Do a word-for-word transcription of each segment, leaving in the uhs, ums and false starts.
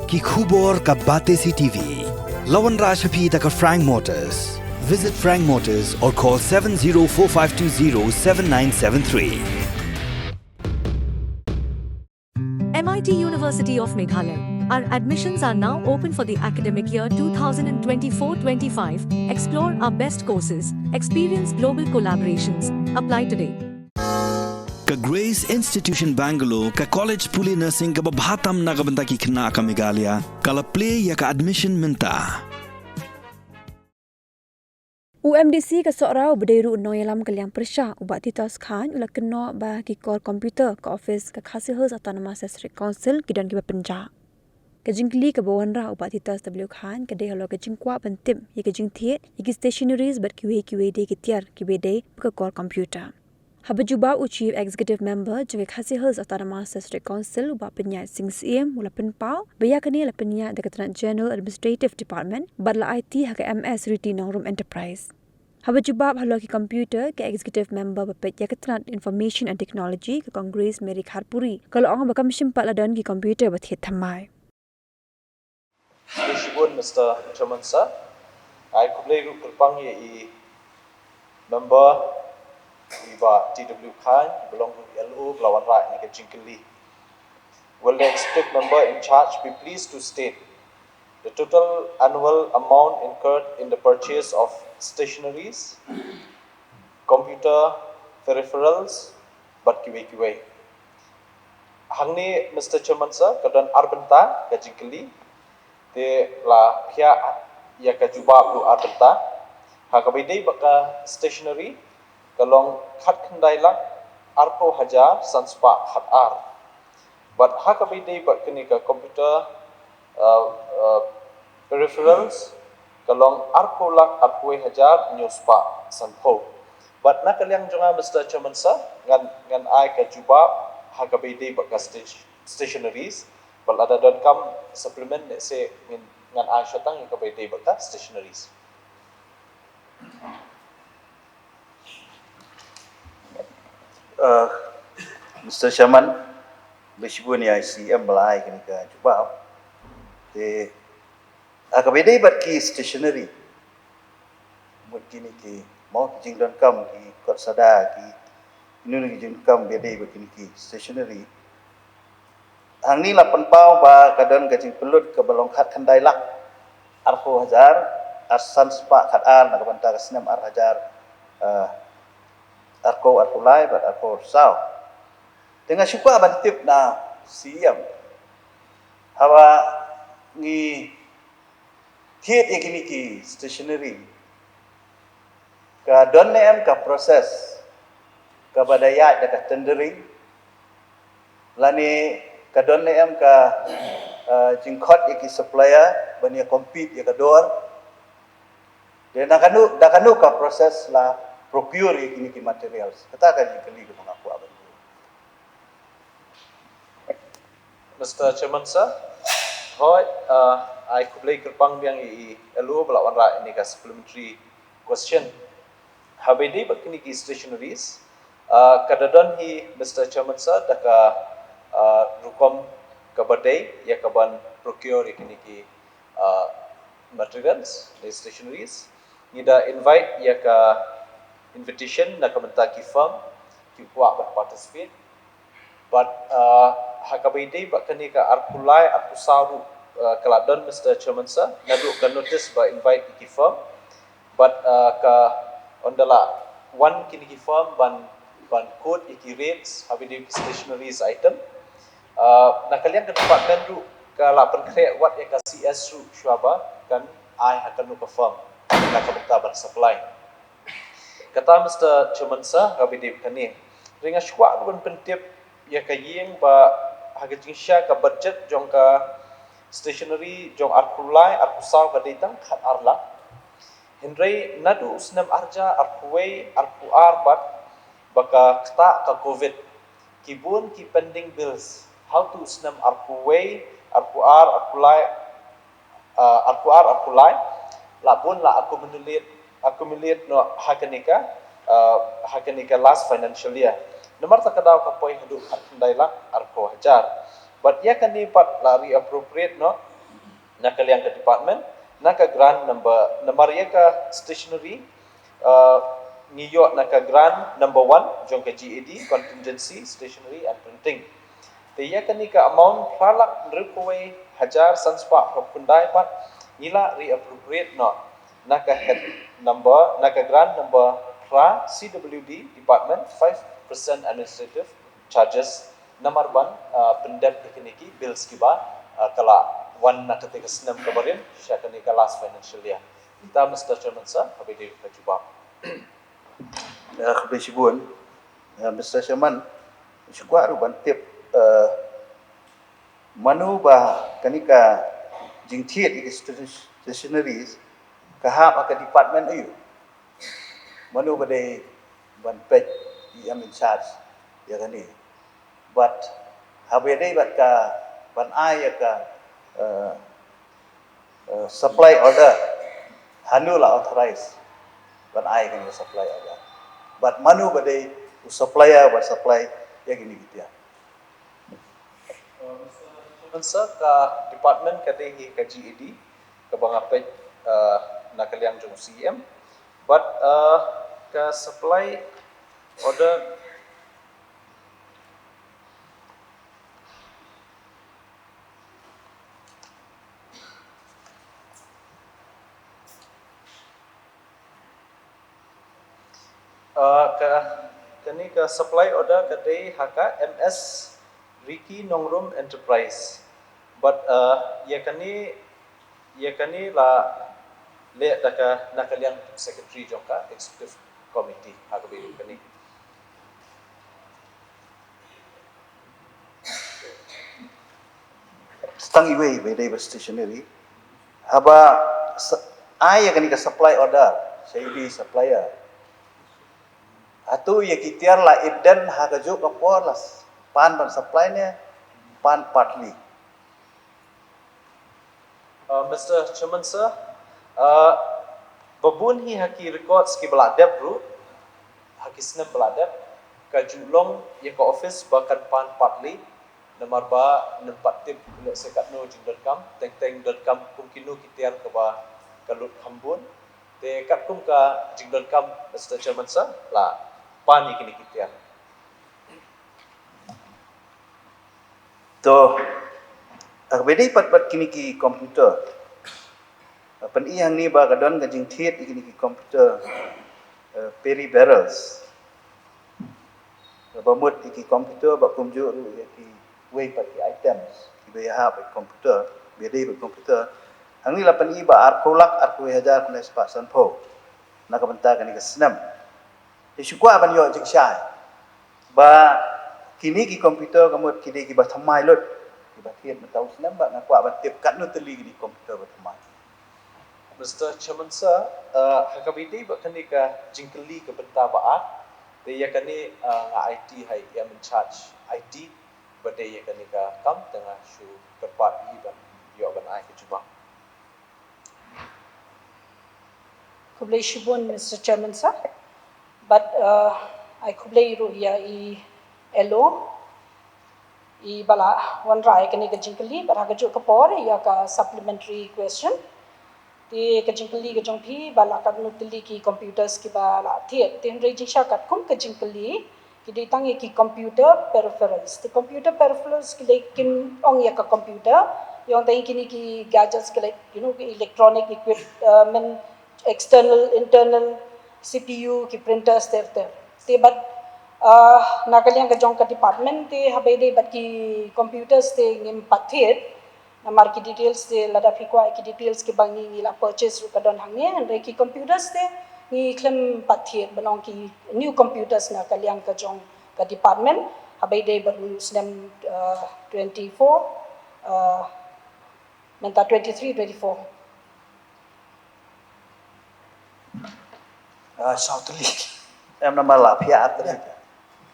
Ki khubor ka Batesi T V. La wanrah sha phi da ka Frank Motors. Visit Frank Motors or call seven zero four five two zero seven nine seven three. M I T University of Meghalaya. Our admissions are now open for the academic year two thousand twenty-four twenty-five. Explore our best courses, experience global collaborations. Apply today. Ka Grace Institution Bangalore, ka college pule nursing kaba bha tam na ka bynta ki khynnah ka Meghalaya, ka la plie ïa ka admission mynta. U M D C ka Sohra uba dei ruh u nongïalam ka liang pyrshah u Bah Titos Chyne u la kynnoh ba ha ki kor computer ka office ka Khasi Hills Autonomous District Council ki don kiba pynjah. Ka jingkylli kaba wanrah u Bah Titos W Chyne ka dei halor ka jingkwah ban tip ïa ka jingthied ïa ki stationaries bad kiwei kiwei de ki tiar kiba dei ba ka kor computer. Haba jubab u Chief Executive Member jong ka Khasi Hills Autonomous District Council u Bah Pynïaid Sing Syiem u la pynpaw ba ïa kane la pynïaid da ka tnat General Administrative Department bad la aiti ha ka M S Riti Nongrum Enterprise. Haba jubab halor ki computer, ka Executive Member ba peit ïa ka tnat Information and Technology ka Kong Grace Mary Kharpuri ka la ong ba kam shym pat la don ki computer ba thied thymmai. Khublei shibun Mister Chairman Sir. Ai khublei ruh kyrpang ïa i member i Bah T W Chyne, i ba long ruh i L O ba la wanrah ïa ka jingkylli. Will the executive member in charge be pleased to state the total annual amount incurred in the purchase of stationaries, computer peripherals, bad kiwei kiwei. Hangne Mister Chairman Sir, ka don ar bynta ka jingkylli, te la pynïaid ïa ka jubab ruh ar bynta. Ha kaba ïadei bad ka stationery ka long khatkhyndai lak arphew hajar san spah khatar. Bad ha kaba ïadei bad kane ka computer uh, uh, peripherals ka long arphew lak arphew wei hajar hynñiew spah sanphew. Bad na ka liang jong nga Mister Chairman Sir, ngan ngan ai ka jubab ha kaba ïadei bad ka station, stationaries. Bad lada donkam supplement ne se ngan ai shwa tang ïa kaba ïadei bad ka stationaries. Uh, Mister Chairman, khublei shibun ïa i C M ba la ai kane ka jubab. Te ha kaba ïadei bad ki stationery, mut kine ki, mo, ki jingdonkam, ki kot sada, ki, kino kino ki jingdonkam ba ïadei bad kine ki stationery. Hangne la pynpaw ba ka don ka jingpynlut kaba long khatkhyndai lak arphew hajar ar san spah khatar na ka bynta ka snem ar hajar, eh, arphew arphew lai bad arphew arphew saw. Te nga shu kwah ban tip na C M, haba ngi thied ïa kine ki stationery, ka don ne em ka process kaba da ïaid da ka tendering, lane ka don ne em ka, eh, jingkhot ïa ki supplier ban ïa compete ïa ka dor? Te na kano, da kano ka process la procure ïa kine ki materials? Kata ka jingkylli kaba nga kwah ban buh. Mister Chairman Sir, hooid, uh, ai khublei kyrpang biang ïa i L O ba la wanrah ïa kane ka supplementary question. Haba ïadei bad kine ki stationaries, uh, ka da don hi Mister Chairman Sir da ka, uh, rukom kaba dei ïa kaban procure ïa kine ki, uh, materials, the stationaries. Ngi da invite ïa ka invitation na ka bynta ki firm ki kwah ban participate. Bad, uh, ha kaba ïadei bad kane ka arphew lai arphew saw ruh, uh, ka la don Mister Chairman Sir, naduh ka notice ba invite ïa ki firm. Bad, uh, ka ynda la wan kine ki firm ban, ban quote ïa ki rates ha kaba ïadei ki stationaries item. Uh, na ka liang ka department ruh ka la pynkhreh wat ïa ka C S ruh shuwa ba kan ai ha kano ka firm na ka bynta ban supply. Kata Mister Chairman Sir, ha kaba ïadei bad kane, hynrei nga shu kwah ruh ban pyntip ïa ka ïing ba ha ka jingshisha ka budget jong ka stationery jong arphew lai arphew saw ka dei tang khatar lak. Hynrei naduh u snem arhajar arphew wei arphew ar bad ba ka ktah ka covid, ki bun ki pending bills ha uto u snem arphew wei arphew ar arphew lai, uh, arphew ar arphew lai la bun la accumulate, accumulate noh ha kane ka, uh, ha kane ka last financial year. Namar kata ka daw ka poi haduh khatkhyndai lak arphew hajar. Bad ïa kane pat la reappropriate noh na ka liang ka department, na ka grant number, namar ïa ka stationery, uh, ngi ïoh na ka grant number one jong ka G A D, contingency, stationery and printing. Te ïa kane ka amount phra lak hynriewphew wei hajar san spah hynriewphew khyndai pat ngi la reappropriate noh na ka head number, na ka grant number phra, C W D department, five percent administrative charges, namar ban, uh, pyndep ïa kine ki bills kiba, uh, ka la wan na kata ka snem kaba rim sha kane ka last financial year. Te Mister Chairman Sir, kaba dei ka jubab. Ya, khublei shibun. Ya, Mister Chairman, shu kwah ruh ban tip, eh, mano ba kane ka jingthied ïa ki stationeries ka hap ha ka department aïu? Mano ba dei ban peit, ïa, in charge ïa kane? Bad haba ïadei bad ka ban ai ïa ka, eh, eh, supply order, hano la authorize ban ai kane ka supply order? Bad mano ba dei u supplier ba supply ïa kine ki tiar? Chairman Sir, ka department ka dei hi ka G A D, kaba nga peit, eh, na ka liang jong C M. Bad, eh, ka supply order, eh, ka, kane ka supply order ka dei ha ka M S Ricky Nongrum Enterprise. Bad, eh, ïa kane, ïa kane la leh da ka, na ka liang secretary jong ka executive committee ha kaba ïadei kane. Tang iwei ba dei ba stationery. Haba sa-, ai ïa kane ka supply order sha ine i supplier, hato ïa ki tiar la ïoh don ha kajuh ka por la s-, pan ban supply ne pan partly? Uh, Mister Chairman Sir, uh, ba bun hi ha ki records kiba la dep ruh ha ki snem ba la dep, ka ju long ïa ka office ba kan pan partly, namar ba ngim pat tip lehse katno jingdonkam, teng teng donkam kum kino ki tiar kaba ka lut kham bun. Te katkum ka jingdonkam, Mister Chairman Sir, la pan ïa kine ki tiar. To, ha kaba ïadei pat bad kine ki computer, pyn-i hangne ba ka don ka jingthied ïa kine ki computer, eh, peripherals. Ba mut ïa ki computer bad kumjuh ruh ïa kiwei pat ki items kiba ïahap ïa ki computer, ba ïadei bad computer. Hangne la pyn-i ba arphew lak arphew hajar khyndai spah sanphew na ka bynta kane ka snem. Te shu kwah ban ïoh jingshai ba kine ki computer ka mut ki dei kiba thymmai lut, kiba thied mynta u snem, bad nga kwah ban tip katno tylli kine ki computer ba thymmai. Mister Chairman Sir, uh, ha kaba ïadei bad kane ka jingkylli ka bynta ba ar, te ïa kane, uh, nga aiti ha i em in charge I T ba dei ïa kane ka kam, te nga shu kyrpad ïa i ban ïoh ban ai ka jubab. Khublei shibun, Mister Chairman Sir. Bad, uh, ai khublei ruh ïa i L O, i ba la wanrah ïa kane ka jingkylli, bad ha kajuh ka por ïa ka supplementary question. Te ka jingkylli ka jong phi ba la katno tylli ki computers kiba la thied. Te hynrei jingshisha katkum ka jingkylli, ki dei tang ïa ki computer peripherals. Te computer peripherals ki dei, kim ong ïa ka computer, ïa ong tang ïa kine ki gadgets ki, like, you know, ki electronic equipment, external, internal, C P U, ki printers ter ter. Te bad, uh, na ka liang ka jong ka department te haba ïadei bad ki computers te ngim pat thied. Namar ki details te lada phi kwah ki details kiba ngi, ngi la purchase ruh ka don hangne, hynrei ki computers te ngi khlem pat thied, ba long ki new computers na ka liang ka jong ka department haba ïadei bad u snem, uh, twenty-four, uh, mynta twenty-three twenty-four. Ah, saw tylli. Em, namar la phi ar tylli.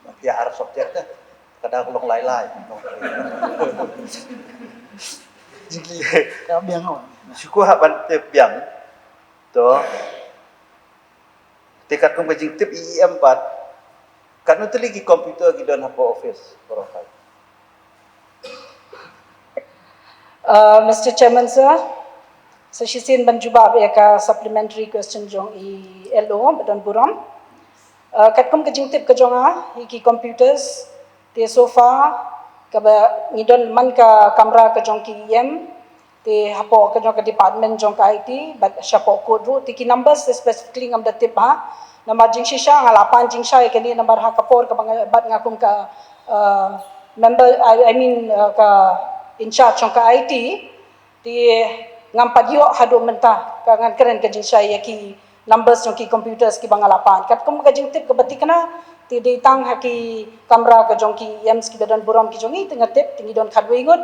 La phi ar subject te. Ka da ka long lai lai. Jingkylli ka biang. Shu kwah ban tip biang. To. Te katkum ka jingtip i em pat, katno tylli ki computer ki don hapoh office baroh kai? Uh, Mister Chairman Sir, Sa shisien ban jubab ïa ka supplementary question jong i L O ba don burom. Uh, katkum ka jingtip ka jong nga, ïa ki computers, te so far kaba ngi don man ka kamra ka jong ki E M, te hapoh ka jong ka department jong ka I T, bad shapoh court ruh, te ki numbers te specifically ngam da tip ha. Namar jingshisha nga la pan jingshisha ïa kane namar ha ka por kaba nga, bad nga kum ka, uh, member, I, I mean, uh, ka in charge jong ka I T, te ngam pat ïoh haduh mynta, ka ngan kren ka jingshisha ïa ki numbers jong ki computers kiba nga la pan. Katkum ka jingtip kaba thikna, te dei tang ha ki kamra ka jong ki E Ms kiba don burom ki jong ngi, te nga tip, te ngi don khatwei ngut,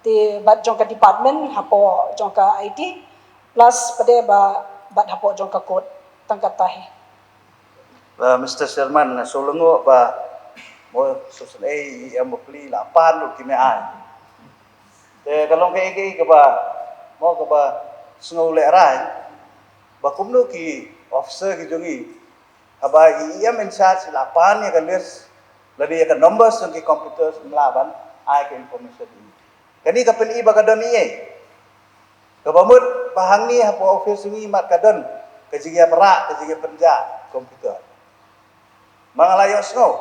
te bad jong ka department, hapoh jong ka I T, plus pat de ba, bad hapoh jong ka court, tang kata hi. Ba, Mister Chairman, nga shu lyngngoh ba, mo, shu sngewsih, ïa mo pli la pan ruh ki me ai. Te ka long kaei kaei kaba, mo, kaba sngew lehraiñ, ba kumno ki officer ki jong ngi, haba i E M in charge la pan ïa ka list, lane ïa ka numbers jong ki computers, ym lah ban ai ka information. Kane ka pyni ba ka don eiei. Kaba mut ba hangne hapoh office ngi mat ka don ka jingïaprah, ka jingïapynjah computer. Ma nga la ïohsngew,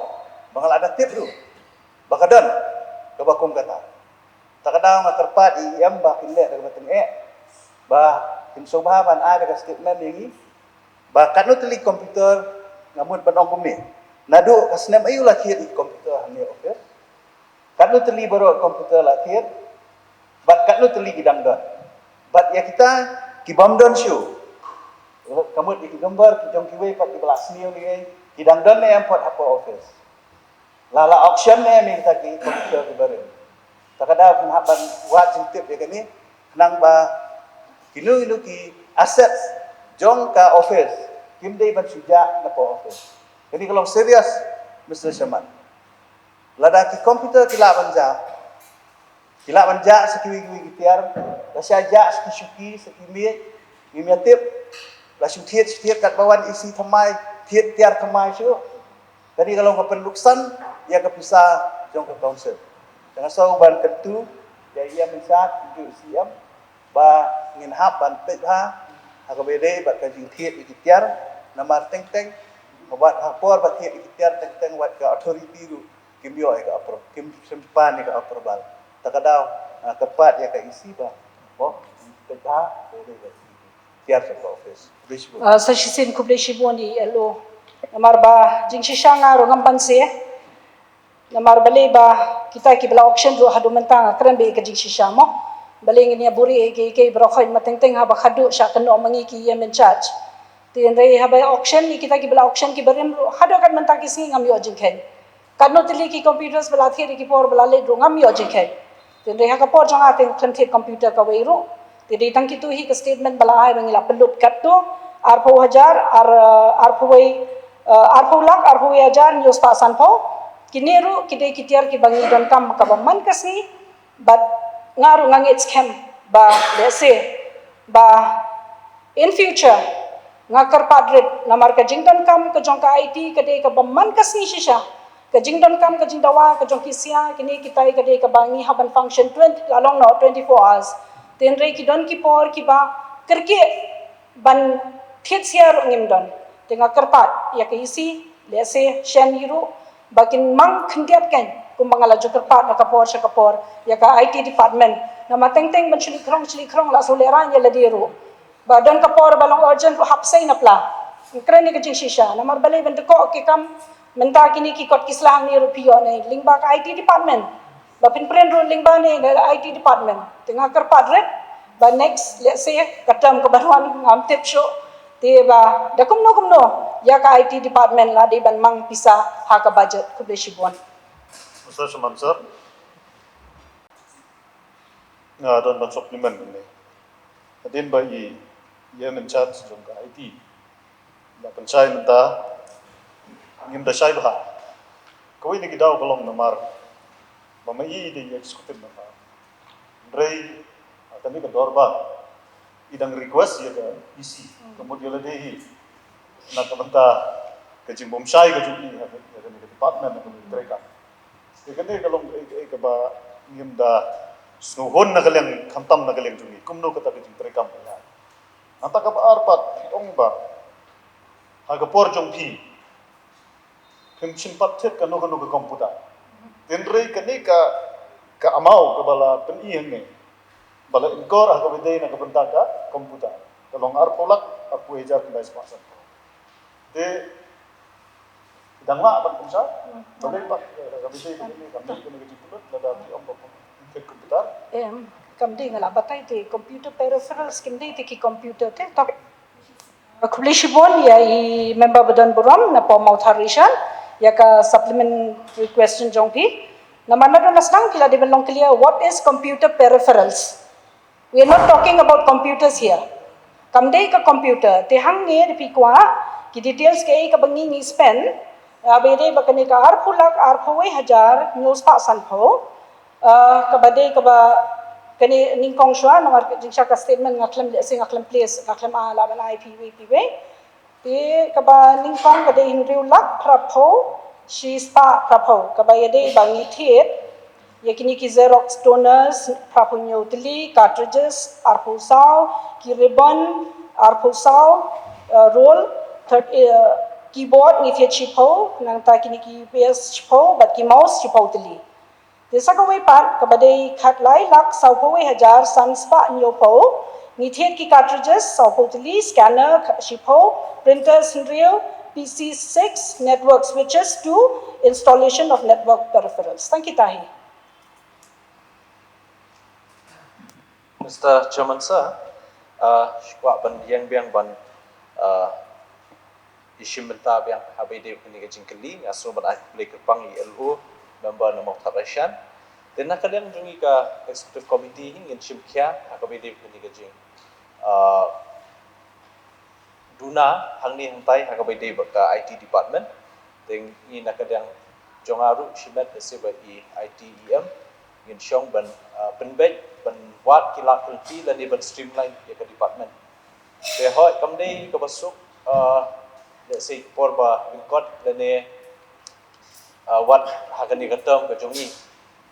ma nga la da tip ruh ba ka don kaba kum kata. Ta ka daw nga kyrpad ïa i E M ba kin leh da kaba tyngeh, ba kin sngewbha ban ai da ka statement ïa ngi ba katno tylli computer, nga mut ban ong kumne. Naduh ka snem aïu la thied ïa ki computer hangne office? Katno tylli baroh computer la thied, bad katno tylli ki dang don. Bad ïa kita ki bym don shuh, ka mut ïa ki number ki jong kiwei pat kiba la sniew ne ei, ki dang don ne em pat hapoh office. La la auction ne em ïa kita ki computer kiba rim. Ta ka daw phin hap ban wad jingtip ïa kane, khnang ba kino kino ki assets jong ka office kim dei ban shu jah napoh office. Kane ka long serious, Mister Chairman. Lada ki computer ki lah ban jah, ki lah ban jah sa kiwei kiwei ki tiar, la shu jah sa ki shuki, sa ki miej, ngim ïa tip, la shu thied, shu thied katba wan E C thymmai, thied tiar thymmai shuh. Kane ka long ka pynluksan ïa ka pisa jong ka council. Te nga sngew ban kyntu ïa i E M in charge, i C E M, ba ngin hap ban peit bha ha kaba ïadei bad ka jingthied ïa ki tiar, namar teng teng, wat ha por ba thied ïa ki tiar teng teng wat ka authority ruh kim ïoh ïa ka approv-, kim, kim pan ïa ka approval. Ta ka daw, ah, kyrpad ïa ka E C ba, mo, peit bha, ba ïadei bad ki tiar jong ka office. Khublei shibun. Ah, sa shisien khublei shibun ïa i L O. Namar ba jingshisha nga ruh ngam banse. Namar balei ba kita kiba la auction ruh haduh mynta nga kren beit ka jingshisha mo. Balei ngin ïa buhrieh ïa kiei kiei baroh khoit, ma teng teng haba khatduh shah kynnoh ma ngi ki E M in charge. Te hynrei haba auction ïa kita kiba la auction kiba rim ruh haduh kat mynta ki sngi ngam ïoh jingkheiñ. Katno tylli ki computers ba la thied ïa ki por ba la leit ruh ngam ïoh jingkheiñ. Te hynrei ha ka por jong nga te khlem thied computer kawei ruh. Te dei tang kito hi ka statement ba la ai ba ngi la pynlut katto, arphew hajar, ar, arphew wei, eh, arphew lak, arphew wei hajar hynñiew spah sanphew. Kine ruh ki dei ki tiar kiba ngi donkam kaba man ka sngi, bad nga ruh nga ngeit skhem ba lehse ba in future nga kyrpad rit, namar ka jingdonkam ka jong ka I T ka dei kaba man ka sngi shisha. Ka jingdonkam, ka jingdawa ka jong ki sia, kine kitai ka dei kaba ngi hap ban function twenty, la long noh twenty-four hours. Te hynrei ki don ki por kiba kyrkieh ban thied sia ruh ngim don. Te nga kyrpad ïa ka E C, lehse shen hi ruh ba kin mang khyndiat kein kumba nga la ju kyrpad na ka por sha ka por ïa ka I T department. Namar teng teng ban shu leit khrong, shu leit khrong la shu lehraiñ ïa lade ruh. Ba don ka por ba long urgent ruh hap sei na pla. Kren ïa ka jingshisha. Namar balei ban dkoh ki kam mynta kine ki kot ki sla hangne ruh phi ïoh ne lyngba ka I T department. Ba phin print ruh lyngba ne na I T department. Te nga kyrpad rit ba next, lehse ka term kaba wan ngam tip shuh. Te ba da kumno kumno ïa ka I T department la dei ban mang pisa ha ka budget. Khublei shibun. Mister Chairman sir, nga don ban supplement ne. Hadien ba i, i E M in charge jong ka I T la pynshai mynta, ngim da shai bha. Kawei na ki daw ka long namar ba ma i dei executive member. Hynrei ha kane ka dorbar i dang request ïa ka E C, ka mut ïa lade hi, na ka bynta ka jingbymshai ka jong i ha kane ka department, ha kane ka treikam. Ïa kane ka long kaei kaei kaba ngim da sngewhun na ka liang, khamtam na ka liang jong ngi kumno kata ka jingtrei kam ka ïa. Nangta kaba ar pat phi ong ba ha ka por jong phi phim shim pat thied kano kano ka computer. Hynrei kane ka, ka amount kaba la pyni hangne ba la incur ha kaba dei na ka bynta ka computer ka long arphew lak arphew hajar khyndai spah san. Te dang lah ban kumsa. Balei pat ka bisi ka bisi ka bisi ka bisi ka bisi lada phi ong ba phi computer. Em, kam dei nga lah batai te computer peripherals kim dei te ki computer te tok. Khublei shibun ïa i member ba don burom na pdeng Mawthadraishan ïa ka supplementary question jong phi. Namar naduh na sdang phi la dei ban long clear what is computer peripherals. We are not talking about computers here. Kam dei ka computer te hangne da phi kwah ki details kaei kaba ngi ngi spend. Ba dei ba kane ka arphew lak arphew wei hajar hynñiew spah sanphew. Kaba dei kaba kane nyngkong shuwa namar ka jingshah ka statement nga khlem lehse nga khlem place nga khlem ah lah ban ai phi wei phi wei. Te kaba nyngkong ka dei hynriew lak phraphew shi spah phraphew kaba ïadei ba ngi thied ïa kine ki Xerox toners phraphew hynñiew tylli, cartridges arphew saw, ki ribbon arphew saw, uh, roll, third, uh, keyboard ngi thied shiphew, nangta kine ki U P S shiphew bad ki mouse shiphew tylli. Te sa kawei pat kaba dei khatlai lak sawphew wei hajar san spah hynñiewphew, ngi thied ki cartridges sawphew tylli, scanner shiphew, printers hynriew, P C six, network switches two, installation of network peripherals. Tang kita hi. Mister Chairman Sir, uh, kwah ban ïeng biang ban uh, ïashim bynta biang haba ïadei bad kane ka jingkylli, nga sngew ban ai khublei kyrpang ïa i L O member na Mawthadraishan. Te na ka liang jong ngi ka executive committee hi ngin shim khia ha kaba ïadei bad kane ka jing uh, duna hangne hangtai ha kaba ïadei bad ka I T department. Te ngi na ka liang jong nga ruh shimet lehse bad i I T E M ngin shong ban uh, pynbeit ban wad ki lad ki lynti lane ban streamline ïa ka department. Te hooid kam dei kaba suk uh, lehse por ba lyngkot lane uh, wat ha kane ka term ka jong ngi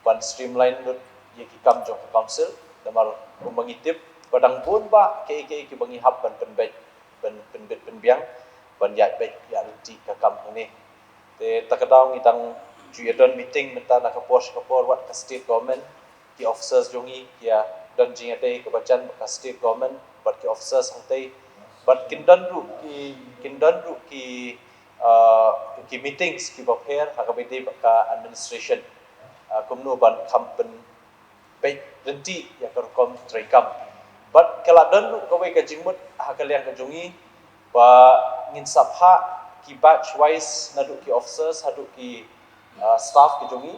ban streamline lut ïa ki kam jong ka council. Namar kumba ngi tip ba dang bun ba kiei kiei kiba ngi hap ban pynbeit ban pynbeit pynbiang ban ïaid beit ïa lynti ka kam hangne. Te ta ka daw ngi dang ju ïa don meeting mynta na ka por sha ka por wat ka state government, ki officers jong ngi ki ïa don jingïadei kaba jan bad ka state government bad ki officers hangtei bad kin don ruh ki kin don ruh ki uh, ki meetings kiba pher ha kaba ïadei bad ka administration uh, kumno ban kham pynbeit lynti ïa ka rukom treikam. Bad ka la don ruh kawei ka jingmut ha ka liang ka jong ngi ba ngin sa phah ki batch wise naduh ki officers haduh ki uh, staff ki jong ngi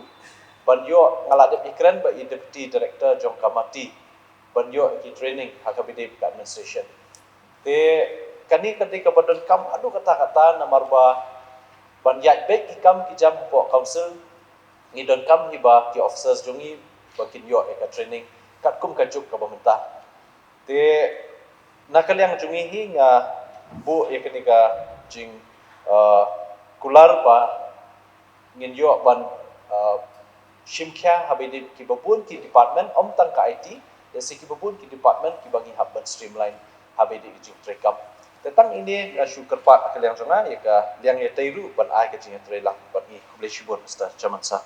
ban ïoh, nga la dep ïakren bad i deputy director jong ka MeitY ban ïoh ki training ha kaba ïadei bad ka administration. Te kane ka dei kaba donkam haduh katta katta namar ba ban ïaid beit ki kam ki jam hapoh council ngi donkam hi ba ki officers jong ngi ba kin ïoh ïa ka training katkum ka juk kaba mynta. Te na ka liang jong ngi hi nga buh ïa kane ka jing uh, kular ba ngin ïoh ban uh, shim khia haba ïadei kiba bun ki department, ym tang ka I T, lehse kiba bun ki department kiba ngi hap ban streamline haba ïadei ki jingtreikam. Te tang ine nga shu kyrpad ha ka liang jong nga ïa ka liang ïatei ruh ban ai ka jingïatreilang bad ngi. Khublei shibun Mister Chairman Sir.